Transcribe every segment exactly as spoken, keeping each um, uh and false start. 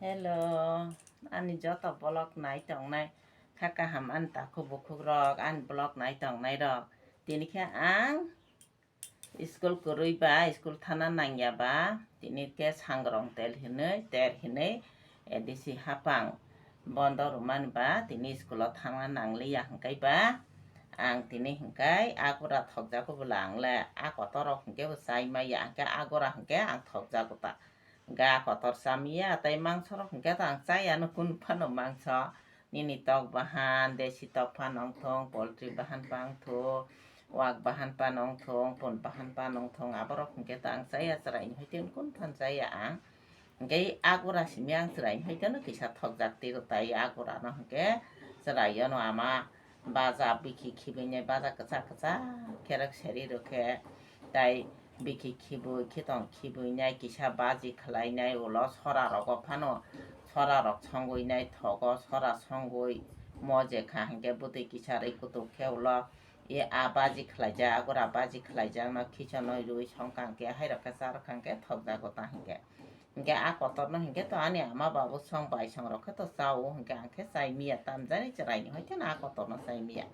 Hello, ani joto vlog nai tongnai kha kaham ani takhuk bukhuk rok, ani vlog nai tongnai rok. Tini khe ang school kwrwi ba, school thana nangya ba, tini khe sangrong tel hinwi, ter hinwi, A D C hapang bondo rwmani ba, tini school o thangna nangliya hwnkhe ba, ang tini hwnkhe agura thokjago bwla ang le, a kotor rok hwnkhe bo chai maya, hwnkhe agura hwnkhe ang thokjago ta. Ga kotor chamiya, tei mangso rok hwnkhe to ang chayano, kunu phano mangso. Nini tok bahan, desi tok phano wngthung, poultry bahan phano wngthung, wak bahan phano wngthung, pun bahan phano wngthung, aborok hwnkhe to ang chaya, chwraini hoite kunu phano chaya ang. Hwnkhe agura simi ang chwraini hoite no kisa thokjak tiro, tai agura no hwnkhe chwraio no ama baja bikhi khibinai, baja kwchak kwchak khe rwk seri rwkhe, tai bikhi khibui, khitong khibui nai, kisa baji khlai nai, ulo sora rogo phano sora rok songwi nai, thogo sora songwi mo je kha hwnkhe bwtwi kisa rwi kutuk khe ulo e a baji khlaijak, agura baji khlaijak no khichonwi rwi songkha hwnkhe, hai rok khe cha rwkha hwnkhe thokjago ta hwnkhe. Hwnkhe a kotorno hwnkhe to ani ama babu song bai song rok khe to chao, hwnkhe ang khe chai miya, tamjani chwraini hoite no a kotorno chai miya.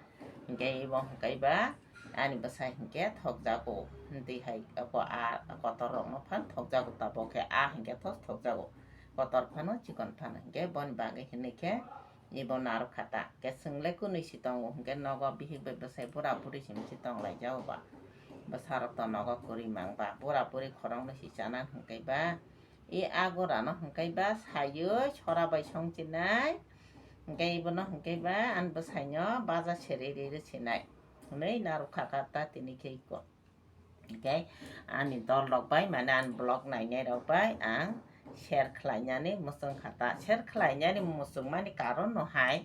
Hwnkhe ibo hwnkhe ba ani bwsai hwnkhe thokjago, hwntwi hai abo a kotor rokno phan thokjago, tabok khe a hwnkhe thos thokjago, kotor phano chikon phano. Hwnkhe boni bagwi hinwi khe ibo narwk kha ta, hwnkhe chwng le kwnwi si tongo, hwnkhe nogo bihik bai bwsai bura buri simi si tong lai jago ba, bwsa rok to nogo kwrwi mang ba, bura buri khoroknwi si chana hwnkhe ba. I agurano hwnkhe ba saywi sora bai song chinai. Hwnkhe ibono hwnkhe ba ani bwsaino baja seri ri ri sinai. Hwnwi narwk kha kha ta tini khe iko. Hwnkhe ani dol rok bai, mane ani vlog nainai rok bai ang share khlainani muchung kha ta. Share khlainani muchung mani karon no hai,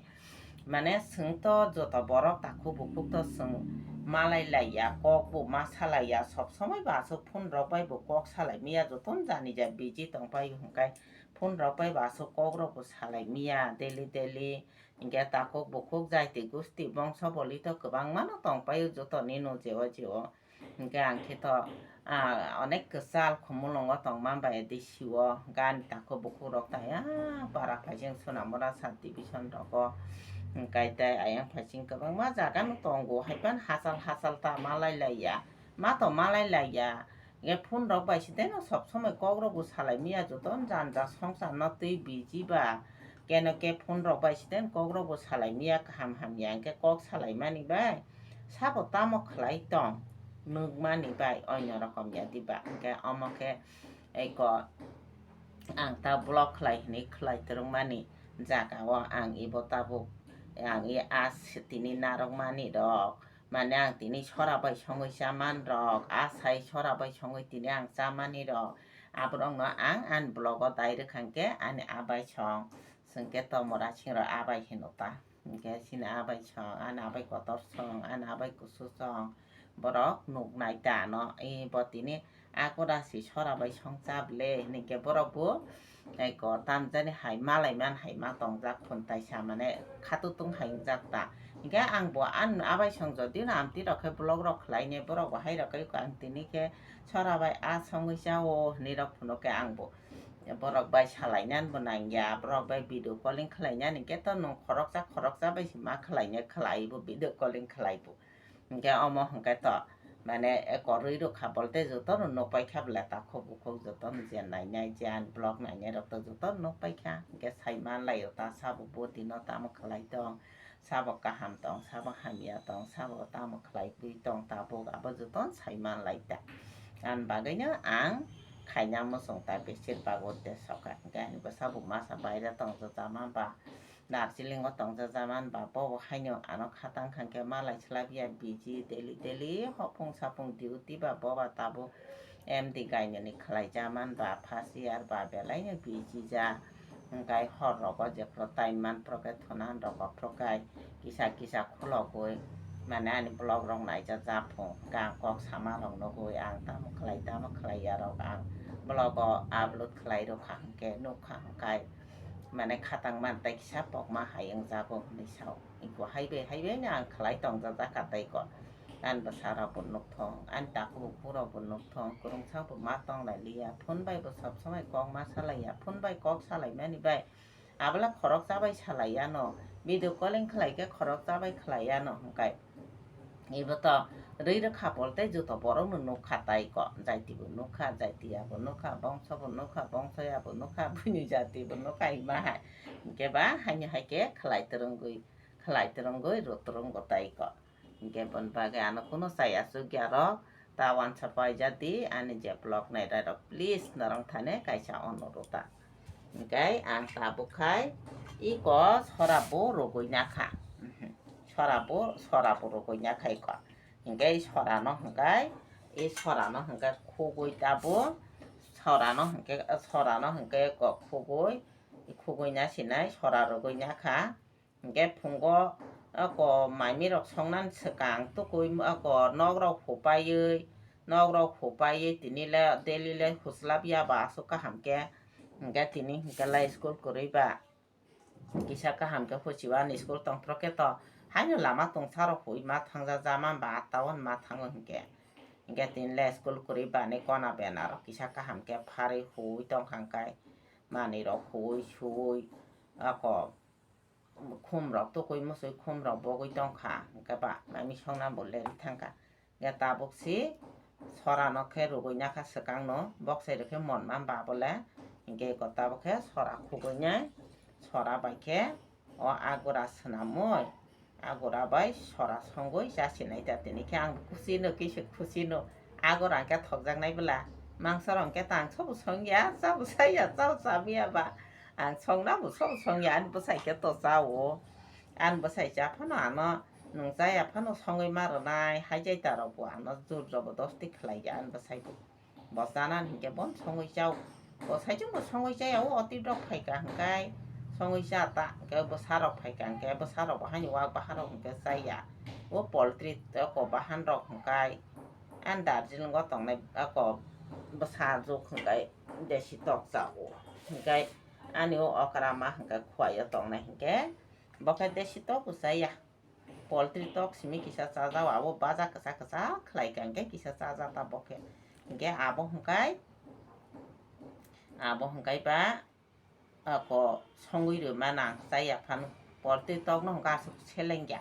mane chwng to joto borok takhuk bukhuk to chwng malai laiya, kok bo ma salaiya, sob somoi bo aswk phone rok bai bo kok salai miya, jotono jani jai busy tong pai hwnkhe phone rok bai bo aswk kok rok bo salai miya daily daily. Hwnkhe takhuk bukhuk jaiti gusti bongso boli to kwbangma no tong pai o jotoni no jeo jeo. Hwnkhe ang khe to, ah, onek kwchal khumulwngo tongma bai D C o, hwnkhe ani takhuk bukhuk rok tai, ah, para phaising Sonamura sub division rogo, hwnkhe tai ayang phaising kwbangma jaga no tongo, haiphano hachal hachal ta malai laiya, ma to malai laiya. Hwnkhe phone rok bai siteno sob somoi kok rok bo salai miya, joto janja songsar no twi busy ba, keno khe phone rok bai siteno kok rok bo salai miya, kaham hamya hwnkhe kok salai mani bai. Sabo tamo khlai tong nukmani bai oino rokom ya diba, hwnkhe omo khe eko ang ta vlog khlai hwnwi khlai twrwngmani jaga o ang ibo tabuk ang i a tini narwkmani rok, mane ang tini sora bai songwi chaman rok, a sai sora bai songwi tini ang chamani rok, aborokno ang ani vlog o dai rwkha hwnkhe ani abai song, chwng khe tomora singrok abai hino ta. Hwnkhe chini abai song, ani abai kotor song, ani abai kusu song, borok nuknai ta ano. I bo tini akura si sora bai song cha ble, hwnkhe borok bo eko tamjani hai malai man hai ma tongjak phuntai sa mane khatutung hai wngjak ta. Hwnkhe ang bo ani abai song jodi no amtwi rok khe vlog rok khlai ne borok bo hai rok khe ang tini khe sora bai a songwi cha o hinwi rok phunuk khe ang bo borok bai salai nan bo nang ya, borok bai video calling khlai nani khe to nwng khoroksa khoroksa bai se ma khlai ne khlai bo video calling khlai bo. Hwnkhe omo hwnkhe to mane eko rwi rwkha bolte jotono nukpai kha bwle takhuk bukhuk jotono je nainai je ani vlog nainai rok to jotono nukpai kha. Hwnkhe sai manlai o ta sabo bo dino tamo khlai tong, sabo kaham tong, sabo hamya tong, sabo tamo khlai bui tong tabuk abo jotono sai manlai ta. Ani bagwino ang khaina muchung ta besir bag o de soka. Hwnkhe ani bwsa bo masa baire tong jajama ba, Darjeeling o tong jajama ba, bo bo haino ano khatang kha hwnkhe malai swlaiya busy daily daily hopung sapung duty ba, bo ba tabuk M D gainani khlai jaman ba, first year ba belai no busy ja. Hwnkhe hor rogo jephru time man phuru khe thuna rok phuru khe kisa kisa khulogwi mane ani vlog rok naija japhung, hwnkhe ang kok sama rok nugwi ang tamo khlai tamo khlai ya rok ang vlog o upload khlai rwkha hwnkhe nukha hwnkhe mane khatang man tei kisa pokma hai wngjago hinwi sao. Iko hai bai hai bai no ang khlai tongjak jakha tei ko. Ani bwsarok bo nukthong, ani takhuk bukhuk rok bo nukthong, kwrwngsa bo ma tong lai liya, phone bai bo sob somai kok ma salaiya, phone bai kok salaimani bai abla khorok chabai salaiya no, video calling khlai khe khorok chabai khlaiya no hwnkhe. Ibo to rwi rwkha pol tei joto borok no nukha tai ko, jaiti bo nukha, jaiti ya bo nukha, bongso bo nukha, bongso ya bo nukha, buini jati bo nukha, ima hai. Hwnkhe ba haino hai khe khlai twrwngwi, khlai twrwngwi rw twrwngo tai ko. Hwnkhe boni bagwi ano kuno chaya chukya rok ta wansa paijak di, ani je vlog nairok please norok thani kaisa onurota. Hwnkhe ang tabuk khai iko sora bo rwgwi nakha. Mhm. Sora bo, sora bo rwgwi nakha iko. Hwnkhe sora no hwnkhe, i sora no hwnkhe khugwi tabuk, sora no hwnkhe, sora no hwnkhe iko khugwi, khugwi nasinai sora rwgwi nakha. Hwnkhe phungo oko maimi rok songnani swkang tukui oko nok rok hupaiwi, nok rok hupaiwi tini le daily le huslap ya ba aswk kaham khe. Hwnkhe tini hwnkhe le school kwrwi ba kisa kaham khe huchiwi ani school tongphuru khe to haino lama tongsa rok hui ma thangja ja ma ba town ma thango hwnkhe. Hwnkhe tini le school kwrwi ba ni kona bena rok kisa kaham khe pharwi hui tongkha hwnkhe manwi rok hui suwi oko khum rok tukui musui khum rok bogwi tongkha, hwnkhe ba maimi songna bo lerwi thangkha. Hwnkhe tabuk si sora no khe rwgwi nakha swkang no, bok sai rwkhe mon man ba bole, hwnkhe eko tabuk khe sora khugwi nai, sora bai khe o agura swnamwi, agura bai sora songwi chasinai ta tini khe ang khusi no kisa khusi no, agura hwnkhe thokjaknai bwla, mangsa rok hwnkhe ta ang sobo songya, chabo chaya, chao chamiya ba. Ang songna bo song songya, ani bwsai khe to chao. Ani bwsai cha phano ano nung chaya phano songwi ma rwnai, hai jai ta rok bo ano jor jobodosti khlai ya ani bwsai bo. Bo chanani hinkhe bon songwi chao. Bo saichung bo songwi chaya, o oti dok phai ka hwnkhe songwi cha ta, hwnkhe bwsa rok phai ka hwnkhe bwsa rok bo haini wak bahan rok hwnkhe chaya. O poultry ko bahan rok hwnkhe ani Darjeeling o tongnai ko bwsa juk hwnkhe desi tok chao. Hwnkhe ani o okra ma hwnkhe khuaio tongnai hwnkhe bo khe desi tok bo chaya. Poultry tok simi kisa chajao, abo baja kwchak kwchak khlai ka hwnkhe kisa chaja ta bo khe. Hwnkhe abo hwnkhe, abo hwnkhe ba ako songwi rwma nang chaya phano. Poultry tok no hwnkhe aswk selengya.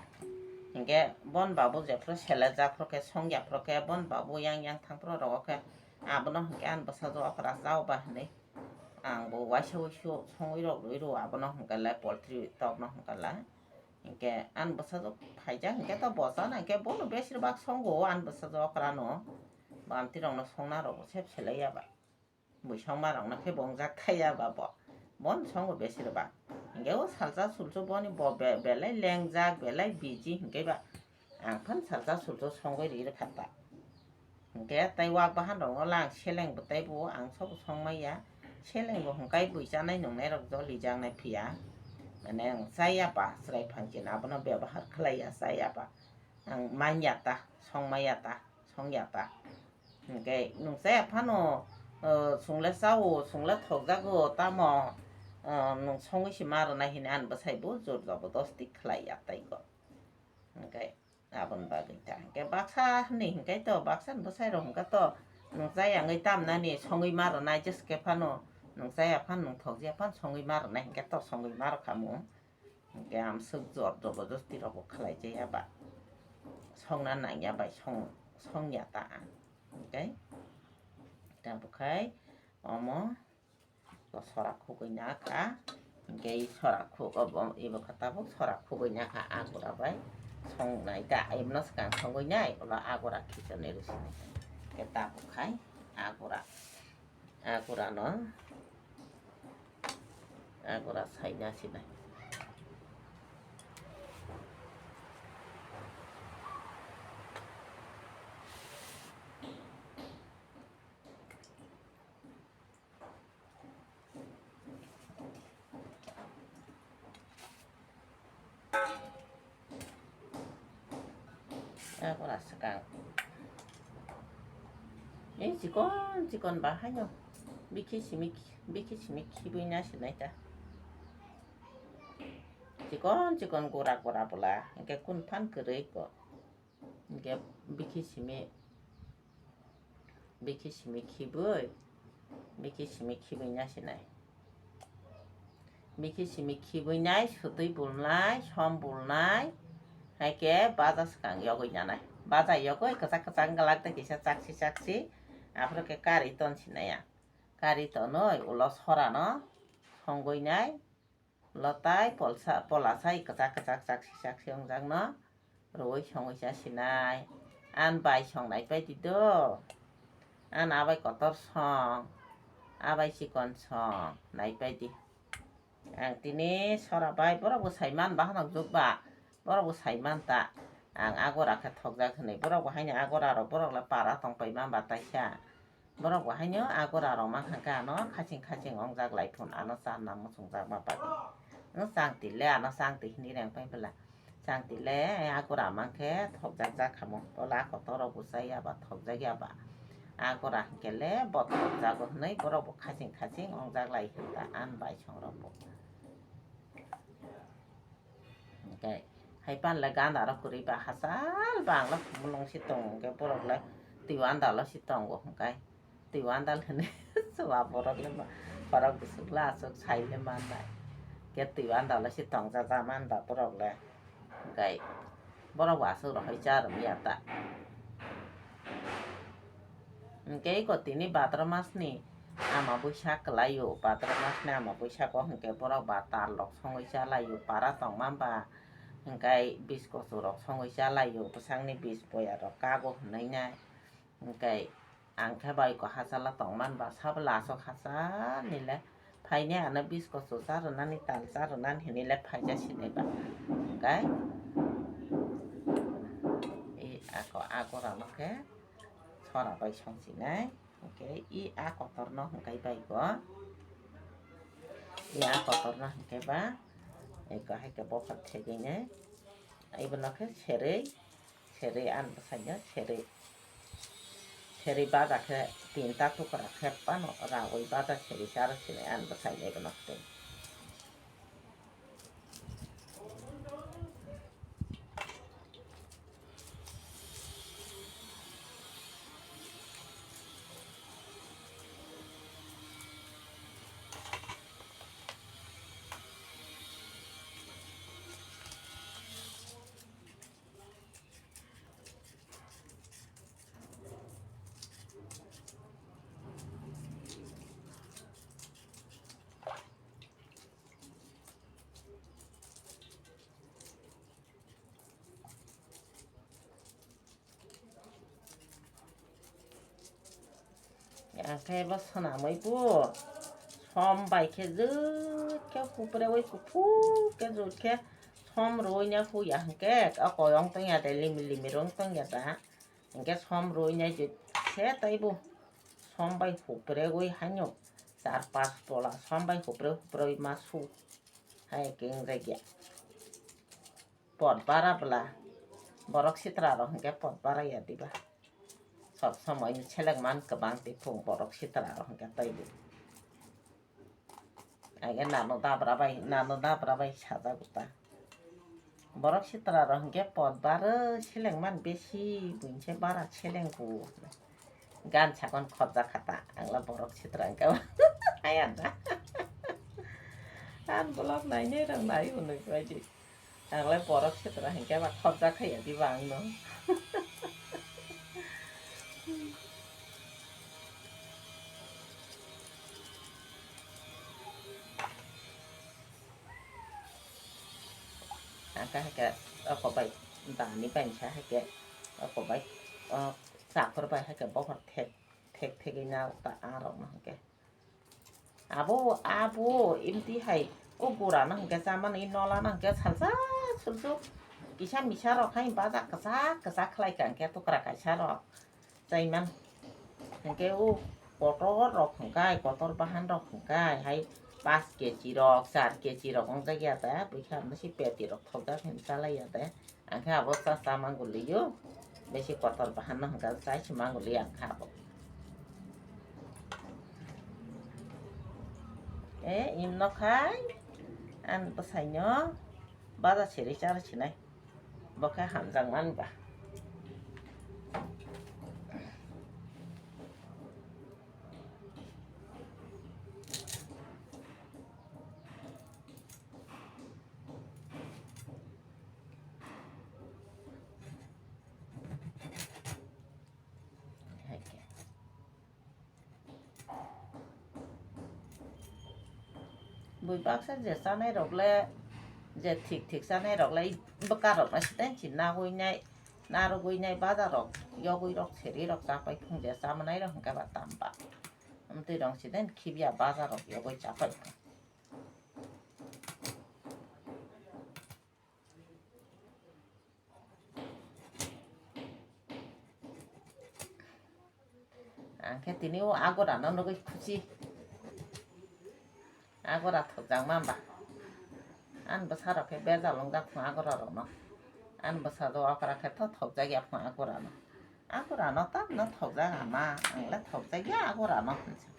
Hwnkhe bon babu jephru selejak phru khe songya phru khe bon babu yang yang thang phru rogo khe abono hwnkhe ani bwsajwk okra chao ba hinwi. Ang bo waisa waisa songwi rok rwi rw abono hwnkhe le poultry tok no hwnkhe le. Hwnkhe ani bwsajwk phaijak hwnkhe to bo chana hwnkhe bono besir bak songo ani bwsajwk okra no. Bo amtwi rok no songna rok bo sep selai ya ba. Bui songma rok no khe bongjak thai ya ba bo. Bon songo besir bak. Hwnkhe o salsa sulsa boni bo be-, belai lengjak belai busy hwnkhe ba. Ang phan salsa sulsa songwi ri rwkha ta. Hwnkhe tei wak bahan rok no lang seleng bo tei bo ang sobo song maya. Seleng bo hwnkhe bui chanai nungnai rok joli jaknai phiya. Mane ang chaya ba chwrai phangchin abono bebahar khlai ya chaya ba. Ang man ya ta, song maya ta, song ya ta. Hwnkhe nung chaya phano, o, chwng le chao, chwng le thokjago, tamo, o, nung songwi se ma rwnai hwnwi ani bwsai bo jor jobodosti khlai ya tei go. Hwnkhe aboni bagwi ta. Hwnkhe baksa hinwi hwnkhe to, baksa ni bwsai rok hwnkhe to, nung chaya wngwi tamnani songwi ma rwnai, jesa khe phano nung chaya phano nung thokjaya phano songwi ma rwnai hwnkhe to songwi ma rwkha mung. Hwnkhe amswk jor jobodosti rok bo khlai jaya ba. Songna nangya bai song, song ya ta ang. Hwnkhe tabuk khai omo. Bo sora khugwi na kha. Hwnkhe i sora khug-, obo, ibo khe tabuk sora khugwi na kha agura bai. Songnai ta, imono swkang songwi nai, ulo agura khichirni rw sinai. Hwnkhe tabuk khai agura. Agura no, agura saina sinai. Agora swkang. Ei chikon chikon bahaino bikhi simi, bikhi simi khibui na sinai ta. Chikon chikon gura gura bwla, hwnkhe kun phan kwrwi ko. Hingke bikhi simi, bikhi simi khibui, bikhi simi khibui nasinai. Bikhi simi khibui nai, sutui bulnai, som bulnai, hai khe baja swkang yogwi nanai. Baja yogwi kwchak kwchak wngwlak tei kisa chaksi chaksi, aphuru khe kari ton sinai ang. Kari tonwi ulo sorano songwi nai, ulo tai polsa, polasai kwchak kwchak chaksi chaksi wngjakno rwui songwi cha sinai. An bai song naipai di do. An abai kotor song, abai chikon song naipai di. Ang tini sora bai borok bo sai man ba hanok juk ba, borok bo sai man ta. Ang agora khe thokjak hinui borok bo haino agora rok borok le para tong pai man ba taisa. Borok bo haino agora rok mankha khe ano khaching khaching wngjak lai phun ano charna muchungjak ma bagwi. Ang changti le ano changti hinui reng pai bwla. Changti le agora mankhe thokjak jak khamu. Tola kotor rok bo chaya ba thokjak ya ba. Agora hinkhe le bo thokjago hinui borok bo khaching khaching wngjak lai hinta an bai song rok bo. Hingke hai pan le ganda rok kwrwi ba hachal bang le mulung si tongo hingke borok le twi andal o si tongo hingke twi andal hinui chuba borok le borok bwswk le aswk sai le mannai hingke twi andal o si tongjaja man ba borok le hingke borok bo aswk rohor cha rwya ta. Hingke eko tini bhadrao masni ama bwsa kwlaio, bhadrao masni ama bwsako hingke borok ba tal rok songwi chalaio, para tongma ba hingke bis kochorok songwi chalaio, bwsakni bis boya rok kago hinui nai. Hingke ang khe bai ko hachalo tongma ba sabo le aswk hachal ni le phainai ano bis kochor cha rwnani tal cha rwnani hinui le phaija sinai ba hingke i ako agora no khe sora bai song sinai. Hingke i a kotor no hingke bai go. I a kotor no hingke ba eko hai khe bokhor thegwi nai. Ibono khe serwi, serwi ani bwsai no serwi. Serwi baja khe tinta tukra khe phano rawi baja serwi charo sinai ani bwsai no ibono khe. Ang khe bo swnamwi bo som bai khe jwt khe hupreui kuphur khe jwt khe som rwui nai huya hwnkhe o koi ong tong ya de limi limi rwng tong ya da. Hwnkhe som rwui nai jwt khe tei bo som bai hupreui haino char pas pola som bai hupre hupreui ma su hai khe wng jak ya. Pot bara bwla borok sitra rok hwnkhe pot bara ya diba. Sob somoi ni seleng man kwbang tei phung borok sitra rok hwnkhe tei di. Age nano dabra bai, nano dabra bai sajago ta. Borok sitra rok hwnkhe pot bara seleng man besi buini se bara seleng ku. Gan sakon khobjak kha ta, ang le borok sitra hwnkhe. Ayanda. Ang vlog nainai rok nai hwnwi bai di. Ang le borok sitra hwnkhe ba khobjak kha ya diba ang no. Ang khe hai khe oko bai dani bai sa hai khe oko bai, o, chakur bai hai khe bohor thek thek thegwi na ta ang rok no hwnkhe. Abo, abo, imti hai, o gura no hwnkhe chamani, nola no hwnkhe salsa sulsu kisa misa rok hai baja kwchak kwchak khlai ka hwnkhe tukra kaisa rok chaiman. Hwnkhe o kotor rok hwnkhe, kotor bahan rok hwnkhe hai paanch keji rok, char keji rok wngjak ya de, buikha no se peti rok thokjak hinwi chalai ya de. Ang khe abo cha cha mangulio, besi kotor bahan no hwnkha chai se mangulio ang khe abo. E, imno khai, ang bwsai no baja siri chara sinai, bo khe hamjak man ba. Bui baksa je chanai rok le, je thik thik chanai rok le bwka rok no siten si nagwi nai, narwgwi nai bazar rok, yogwi rok, seri rok chapai phung je chamanai rok hwnkhe ba tamba. Amtwi rong siten khibya bazar rok yogwi chapai phung. Ang khe tini o agora no nugwi khusi. Agora thokjakma ba. Ani bwsarok khe bejal wngjak phung agora rokno. Ani bwsa do okra khe tho thokjakya phung agora no. Agora no tamno thokjak ama, ang le thokjakya agora no hinsa.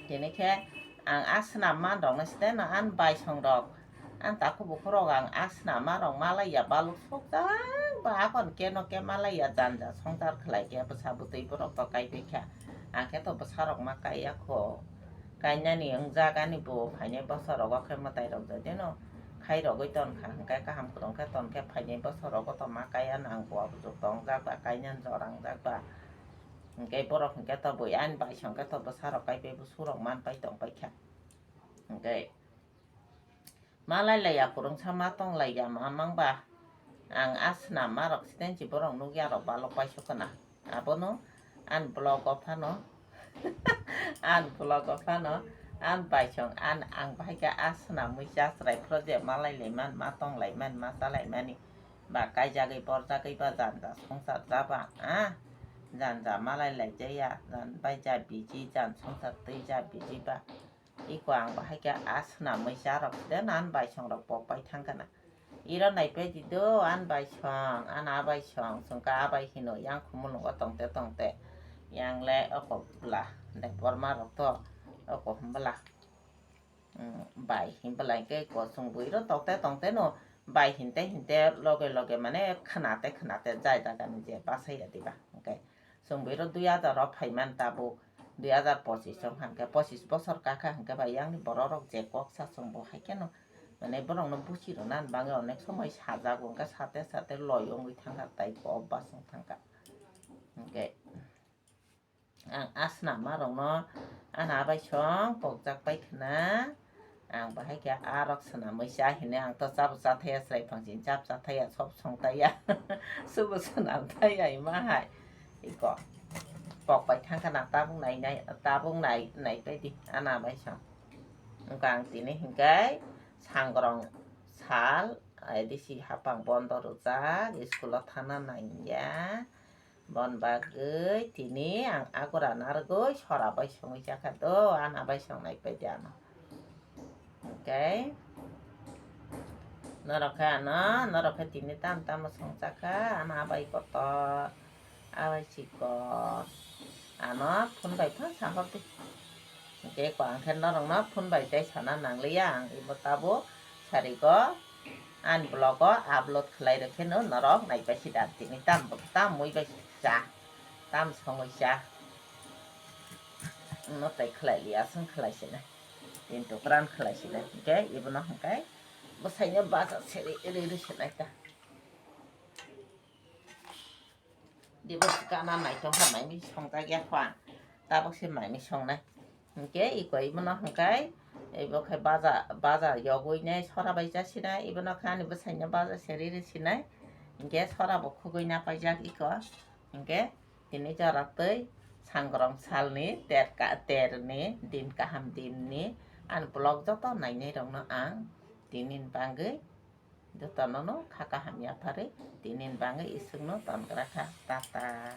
Tini khe ang a swnam man rok no site no, an baisong rok, an takhuk bukhuk rok ang a swnam man rok malai ya, baluk sokjak ba akon keno ke malai ya, janja songchar khlai khe bwsa bwtwi borok to kai pai kha, ang khe to bwsa rok ma kai ya kho. Kainani wngjak ani bo phainai bosor rogo khe mwtai rok jai deno khai rogwi ton kha, hwnkhe kaham kwrwng khe ton khe phainai bosor rogo to ma kaiya nang bo bujuk tongjak ba, kainani jorangjak ba, hwnkhe borok hwnkhe to bui ani baisong khe to bwsa rok kai bai busu rok man pai tong pai kha, hwnkhe malai laiya kwrwngsa ma tong laiya ma mang ba, ang a swnam ma rok sitensi borok nukya rok balok pai sokona. Abono an vlog o phano, an vlog o phano, an baisong, an ang bahai khe a swnamwi chachrai phro je malai lai man, ma tong lai man, ma cha lai mani ba kaijagwi borjagwi ba janja songchar ja ba, a janja malai lai jaya, jan bai ja biji, jan songchar twi ja biji ba. Iko ang bahai khe a swnamwi cha rok de nan baisong rok pok pai thang kana. Iro naipai di do, an baisong, an a baisong, chwng khe a bai hino yang khumulwngo tongte tongte. Yang le oko bwla, de borma rok to oko hwnbwla, mm, bai hwnbwla hwnkhe iko chwng bui ro tokte tongte no bai hinte hinte loge loge mane khwnate khwnate jai jagani je bachai ya diba hwnkhe. Chwng bui ro dui hajar o phaiman tabuk, dui hajar pochis o hwnkhe, pochis bosor kakha hwnkhe bai yang ni borok rok je kok sa chwng bo hai kheno, mane borok no buchi rwna bagwi onek somoi sajak, hwnkhe sate sate loi wngwi thangkha, tai kok bachwng thangkha. Hwnkhe ang a swnam ma rok no ano abai song pokjak pai khna. Ang bahai khe a rok swnamwi cha hino, ang to chabo cha thaya, chwrai phang sini chabo cha thaya, sob song thaya, subo swnam thaya ima hai. Iko pok pai thang kha na tabuk nai nai, tabuk nai nai pai di ana bai song. Wngkha ang tini hinkhe sangrong sal, A D C hapang bondo rwjak, school o thana nangya. Bon bagwi tini ang agura narwgwi sora bai songwi chakha do, ana bai songnai pai di ano. Okay. Norok khe ano, norok khe tini tam tamo songchakha, ano abai kotor, abai chikon. Ano phone bai phano sahor di. Hwnkhe ko ang khe norokno phone bai tei sana nangliya, ang ibo tabuk sarigo ani vlog o upload khlai rwkhe no norok naipai si da tini tam, tam mui bai cha, tam songwi cha. No tai khlai liya, aswng khlai sinai. Tini tukran khlai sinai. Hwnkhe ibono hwnkhe bwsaino baja seri ri ri sinai ta. Dibo kana naitong kha, maimi songjak ya kho ang. Tabuk se maimi songnai. Hwnkhe iko ibono hwnkhe, ibo khe baja, baja yogwi nai sora bai cha sinai. Ibono khe ani bwsaino baja seri ri sinai. Hwnkhe sora bo khugwi na paijak iko. Hwnkhe tini jora twi sangrong salni ter ka, ter ni din kaham din ni ani vlog joto nainai rokno ang tini ni bagwi jotono no kha kaham yapharwi tini ni bagwi isukno tongra kha. Tata.